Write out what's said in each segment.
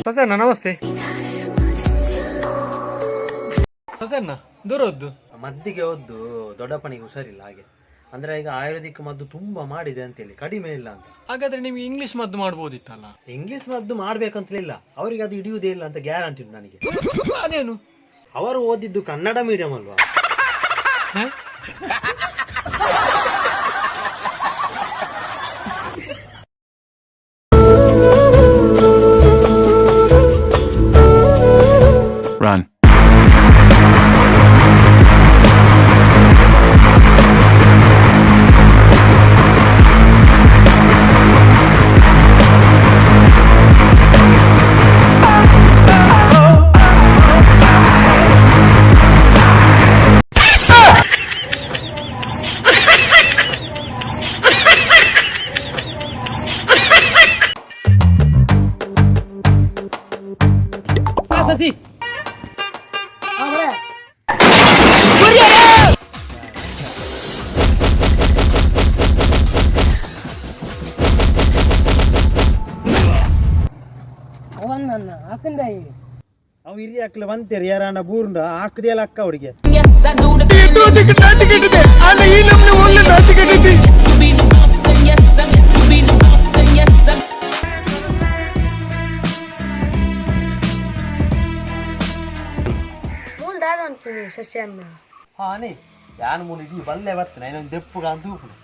ಸಸಣ್ಣ ನಮಸ್ತೆ. ಸಸಣ್ಣ ದೂರದ್ದು? ಮದ್ದಿಗೆ ಹೋದ್ದು, ದೊಡ್ಡಪ್ಪನಿಗೆ ಹುಷಾರಿಲ್ಲ. ಹಾಗೆ ಅಂದ್ರೆ ಈಗ ಆಯುರ್ವೇದಿಕ್ ಮದ್ದು ತುಂಬಾ ಮಾಡಿದೆ ಅಂತೇಳಿ ಕಡಿಮೆ ಇಲ್ಲ ಅಂತ. ಹಾಗಾದ್ರೆ ನಿಮ್ಗೆ ಇಂಗ್ಲಿಷ್ ಮದ್ದು ಮಾಡ್ಬೋದಿತ್ತಲ್ಲ? ಇಂಗ್ಲಿಷ್ ಮದ್ದು ಮಾಡ್ಬೇಕಂತಲೇ ಇಲ್ಲ, ಅವರಿಗೆ ಅದು ಹಿಡಿಯುವುದೇ ಇಲ್ಲ ಅಂತ ಗ್ಯಾರಂಟಿ ಉಂಟು ನನಗೆ. ಅದೇನು? ಅವರು ಓದಿದ್ದು ಕನ್ನಡ ಮೀಡಿಯಂ ಅಲ್ವಾ? ಹ? Run. Sasi. ಅವನ್ನ ಹಾಕಂದಾಯಿ. ಅವು ಹಿರಿಯ ಅಕ್ಲು ಬಂತೇರಿ, ಯಾರನ್ನ ಬೂರ್ಂಡ ಹಾಕದೆಲ್ಲ ಅಕ್ಕ ಅವರಿಗೆ. ಮೂಲ ದಾದ ಅನ್ಪುನಿ ಸಸ್ಯನ್ನ. ಹಾನೇ ಯಾನ್ ಮೂಲು ಇಡೀ ಬಲ್ಲೆ ಬತ್ತನ ಇನ್ನೊಂದು ದೆಪ್ಪುಗ ಅಂತ ಉಪ್ಪುನು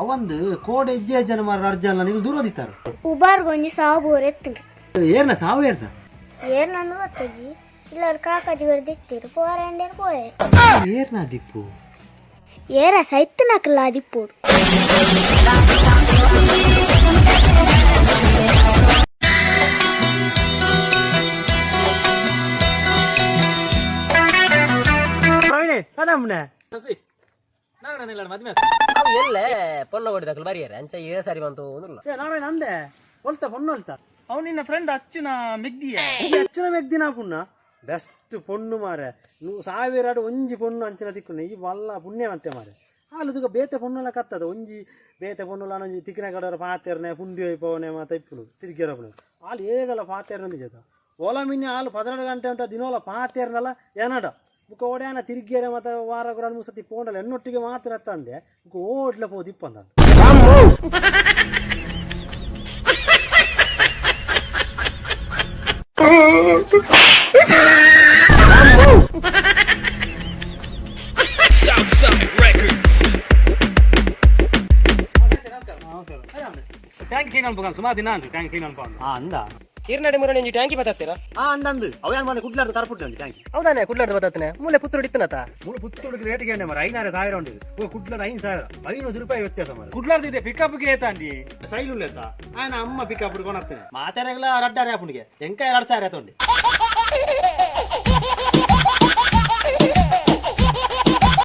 ಅವಂದು ಕೋಡೆ ಹೆಜ್ಜೆ ಜನ ಮಾರ ಅರ್ಜಲ್ಲ ನೀವು ದೂರ ಓದಿತ್ತಾರೆ. ಉಬಾರ್ಗ್ ಒಂಜಿ ಸಾವು ಬೋರ್ ಎತ್ತುಂಡು. ಏರ್ನ ಸಾವು ಏರ್ನ? ಏರ್ ನಂದು ಗೊತ್ತಜ್ಜಿ ಇಲ್ಲ, ಅವ್ರ ಕಾಕಾಜಿ ಗರ್ದಿತ್ತಿರು ಪೋರಂಡೇರು ಪೋಯೆ. ಏರ್ನ ದಿಪ್ಪು? ಏರ ಸೈತ್ತು ನಕಲ ಅದಿಪ್ಪೋಡು. ಪ್ರವೀಣೆ ಅದಮ್ಮನೆ. ಅವು ಎಲ್ಲೆ ಪೊಲ್ಲ ಹೊಡಿದಕ್ಲು ಬರಿಯರೆ ಅಂಚ ಏ ಸರಿ ಬಂತು ಅಂದ್ರಲ್ಲ. ಏ ನಾರಾಯಣ ಅಂದೆ ಒಲ್ತ ಪೊಣ್ಣು ಒಲ್ತ? ಅವ್ ನಿನ್ನ ಫ್ರೆಂಡ್ ಅಚ್ಚುನ ಮೆಗ್ದಿಯ. ಈ ಅಚ್ಚನ ಮೆಗ್ದಿನ ಪುಣ್ಣ ಬೆಸ್ಟ್ ಪೊಣ್ಣು ಮಾರೆ. ನೀವು ಸಾವಿರಾಡು ಒಂಜಿ ಪೊಣ್ಣು ಅಂಚಿನ ತಿಕ್ಕುನ ಈ ಬಲ್ಲ ಪುಣ್ಯವಂತೆ ಮಾರೆ. ಹಾಲು ಬೇತೆ ಪೊಣ್ಣುಲ ಕತ್ತದ ಒಂಜಿ ಬೇತೆ ಪೊಣ್ಣುಲ ಒಂಜಿ ತಿಕ್ಕಿನ ಕಡರ ಪಾತೆರ್ನೆ ಪುಂಡಿ ಪವನೆ ಮಾತ ಇಪ್ಪುನು ತಿರುಗಿರ ಪುಣ ಹಾಲು ಏಗಲ ಪಾತೆರ್ನ ಜೊತೆ ಓಲ ಮಿನ್ನೆ ಹಾಲು 12 ಗಂಟೆ ಉಂಟ ದಿನೋಲ ಪಾತೆರ್ನಲ ಏನಡ ಬುಕ್ಕ ಓಡ್ಯಾನ ತಿರುಗಿಯರೆ ಮಾತ ವಾರ ಗುರಾನ್ ಮುಸತಿ ಪೋಂಡಲ ಎನ್ನೊಟ್ಟಿಗೆ ಮಾತ್ರ ತಂದೆ ಬುಕ್ಕ ಓಡ್ಲ ಪೋದಿಪ್ಪಂದ. ಟ್ಯಾಂಕ್ ಕ್ಲೀನ್ ಅನ್ಬೇಕು, ಸುಮಾರು ದಿನ ಅಂತ ಟ್ಯಾಂಕ್ ಕ್ಲೀನ್ ಅನ್ಕೊಂಡು. ಹಾ ಅಂದ. ಈರ್ನಾಡೆ ಮುರಣ ಒಂಜಿ ಟ್ಯಾಂಕಿ ಬತ್ತಾತ್ತೀರಾ? ಹಾ ಅಂದಂದು ಅವ ಏನು ಮಾಡಿ ಕುಡ್ಲಾರ್ದು ತರಪುಟ್ಟೆ ಒಂದು ಟ್ಯಾಂಕಿ. ಹೌದಾನೆ, ಕುಡ್ಲಾರ್ದು ಬತ್ತಾತನೆ ಮೂಲೆ ಪುತ್ತೂರು ಇತ್ತನತ. ಮೂಲ ಪುತ್ತೂರಿಗೆ ರೇಟ್ ಗೇನೆ ಮರ 5,000 ಉಂಟು. ಓ ಕುಡ್ಲದ 5,000, 500 ರೂಪಾಯಿ ವ್ಯತ್ಯಾಸ ಮರ. ಕುಡ್ಲಾರ್ದು ಇದೆ ಪಿಕಪ್ ಏತಾಂಡಿ. ಸೈಲು ಲೇತ ಆಯನ ಅಮ್ಮ ಪಿಕಪ್ ಕೊಣತ್ತೇನೆ ಮಾತಾಡಗಲ ರಡ್ಡಾರೆ ಆಪುಣಿಗೆ ಎಂಕ 2000 ತೊಂಡಿ.